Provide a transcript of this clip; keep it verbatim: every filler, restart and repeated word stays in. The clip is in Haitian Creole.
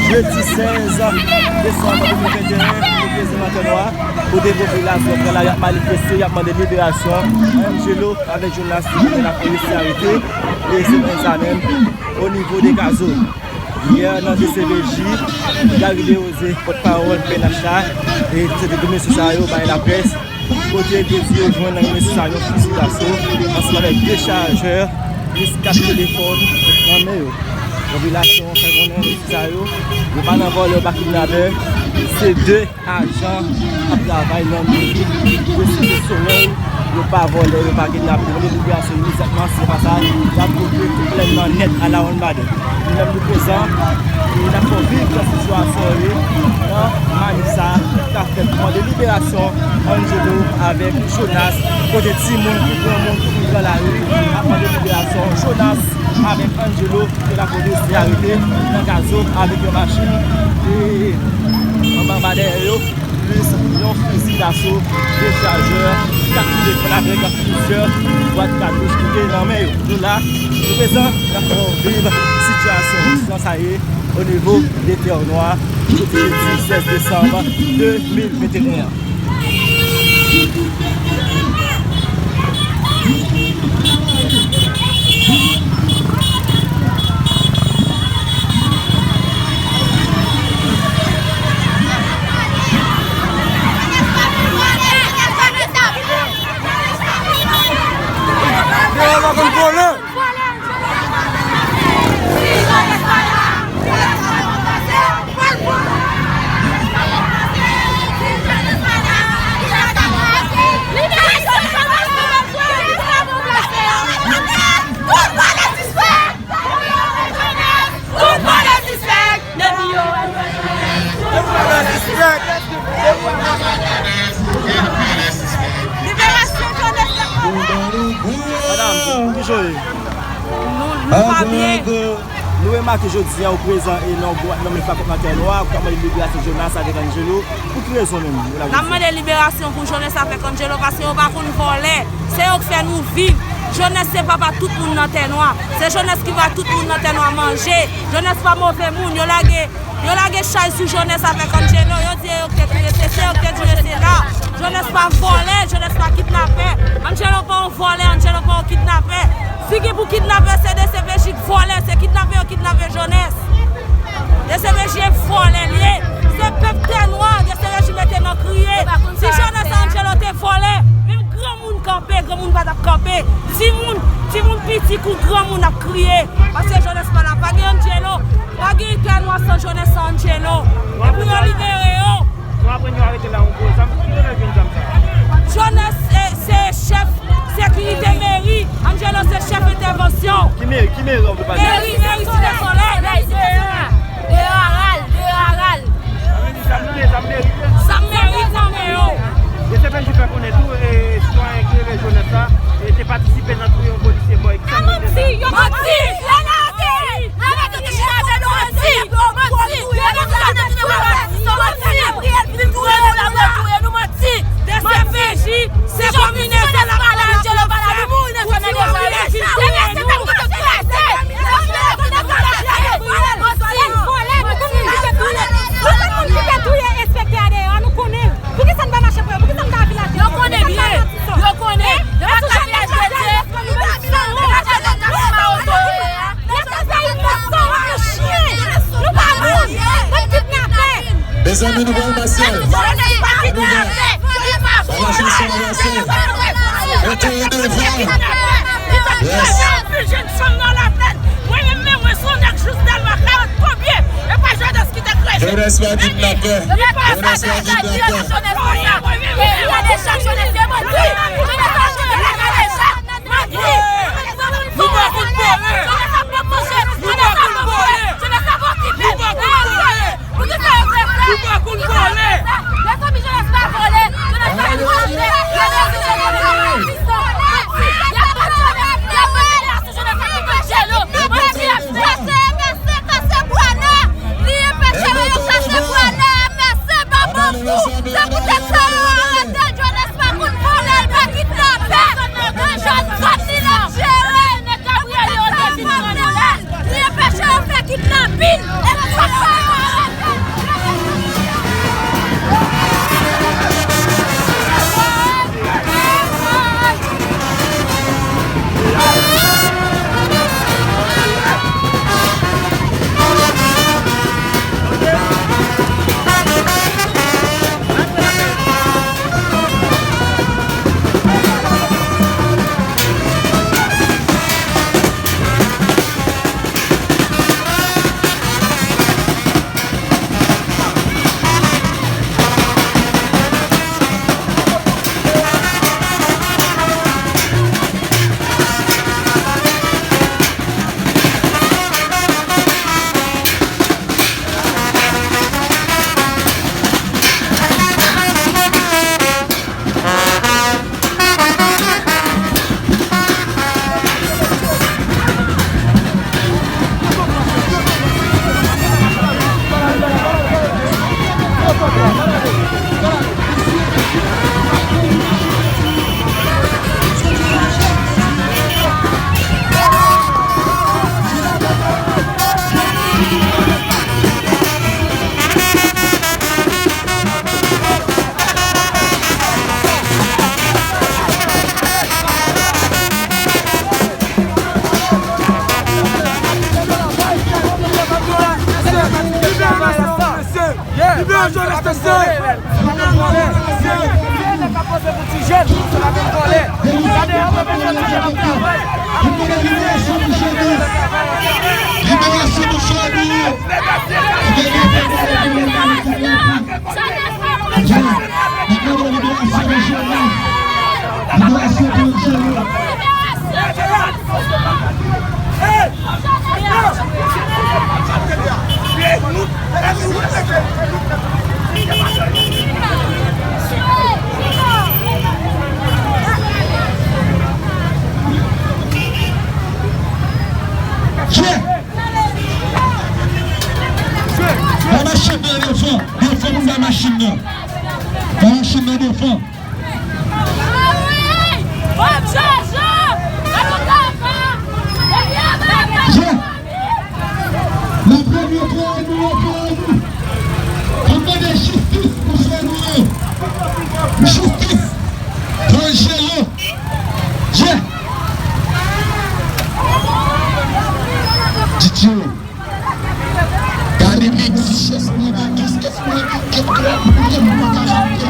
Jedi sèz desanm de mil venteyen, nou prezan nan Tènwa, kote popilasyon pran lari ap manifeste, y ap mande liberasyon Angelo avèk Jonas ki konnen l ap resi arete, e se konsa menm o nivo de Gazo. Yè nan D C P J, Gary Desrosiers, pòtpawòl P N H la, e se te de mesye sa yo bay laprès, kote yo di yo jwenn nan mesye sa yo fizi daso, ansanm avèk de chajè, plis kat telefòn nan men yo. Popilasyon an fè konnen mesye sa yo, yo pa nan vòlè, yo pa kidnapè, se de ajan k ap travay nan meri de Site Solèy, yo pa vòlè, yo pa kidnapè. Yo mande liberasyon imedyatman, si se pa sa, y ap bloke tout plèn nan nèt alawonnbadè. Nou menm nou prezan, e n ap fè w viv jan sitiyasyon an ye nan manif sa a k ap fèt pou mande liberasyon Angelo avèk Jonas, kote timoun kou granmoun tou pran lari ap mande liberasyon Jonas avèk Angelo ke lapolis te arete nan Gazo avèk yon machin e anba anba dèyè yo, plis yon fizi daso, de chajè, kat telefòn avèk plizyè bwat katouch ki te nan men yo. Nou la, nou prezan, n ap fè w viv sitiyasyon jan sa ye o nivo de Tènwa, jodi jedi sèz desanm de mil venteyen an. Madanm, ki jan w ye? Nou, nou pa byen. Nou remake jodi a ou prezan e nan gwo, nan men fakòt nan Tènwa, ou t ap mande liberasyon Jonas avèk Angelo. Pou ki rezon menm? N ap mande liberasyon pou Jonas avèk Angelo paske yo pa konn vòlè. Se yo k fè nou viv. Jonas se papa tout moun nan Tènwa. Se Jonas ki ba tout moun nan Tènwa manje. Jonas pa move moun. Yo lage, yo lage chay sou Jonas avèk Angelo. Yo di e yo k te touye, se, se yo k te touye, se la. Jonas pa vòlè, Jonas pa kidnapè. Angelo pa yon vòlè, Angelo pa yon kidnapè. Figi pou kidnapè, se D C P J k vòlè, se kidnapè yo kidnapè Jonas. D C P J e vòlè l ye. Se pèp Tènwa, D C P J mete nan kriye. Si Jonas Angelo te vòlè, menm granmoun kanpe, granmoun pa t ap kanpe. Timoun, timoun piti kou granmoun ap kriye. Paske Jonas pa la, pa gen Angelo, pa gen Tènwa san Jonas, san Angelo. E pou yo libere yo. Nou aprann yo arete la yon gwo zam. Ki kote l jwenn zam sa? Jonas se, se chèf sekirite meri. Angelo se chèf entèvansyon. Ki meri? Ki meri w vle pale? Meri, meri Site Solèy. Meri Site Solèy. Deyò aral, deyò aral. Sa vle di zam nan e zam meri tou? Zam meri nan men yo. D C P J fè konnen tou, e, sitwayen ki rele Jonas la, e, te patisipe nan touye yon polisye bò. Ki sa nou te la? Manti, yo manti. Manti. Arete touye avè nou, manti! Manti! Yo nou ka nan touye, manti! Vin touye nou la, vin touye nou, manti! D C P J, se kòmine, se la kòmine, se la kòmine, se la kòmine. Vòlè, nou konnen moun ki te touye, nou konnen moun ki te touye enspektè a deyò, nou konnen l. Poukisa n pa mache pou yo? Poukisa n pa vilaje? Yo konnen byen. Yo konnen. Yo pa ka vilaje. Yo pa ka vilaje. Leta peyi fè sa w ap fè chyen. Nou pa moun. Bann kidnapè. Mezanmi, nou pral pase. Ann ouvè. Ann lage son anlè. Mete yo devan. Yes. Anpil jèn fanm nan lapenn. Mwen menm, men mwen se yon nèg jis Dèlma karant konbyen. E pa Jonas ki te kreye. Jonas pa kidnapè. Jonas pa kidnapè. Jonas pa kidnapè. Manti! Nou pa konn vòlè! Nou pa konn vòlè! Nou pa konn vòlè! Nou pa konn vòlè! Li enpeche yo, yo kase bwa nè. Men se pa bambou. Se poutèt sa yo arete Jonas pa konn vòlè, l pa kidnapè. Nan zòn, zòn li l ap jere. Li enpeche yo fè kidnapin. E poutèt sa yo arete Yo, jwè rete serye. Yo, nèg ap poze pou ti jèn, se pa vin vòlè. Gade, yo pa bezwen ti jèn ap travay. Liberasyon pou fanmi yo. Liberasyon pou fanmi yo. Liberasyon pou fanmi yo. Ba machin nan devan. Devan pou ba machin nan. Ba machin nan devan. Wi! Bon Dye, Jean! Ann nou gade! Depi avan! Jean! Nan premye kò nou, kò nou. Ann mande jistis pou frè nou yo. Jistis pou Angelo. Jean! Didye. Gade men ti chèz mwen, kaskèt mwen, kèk lè mwen pa ka chante.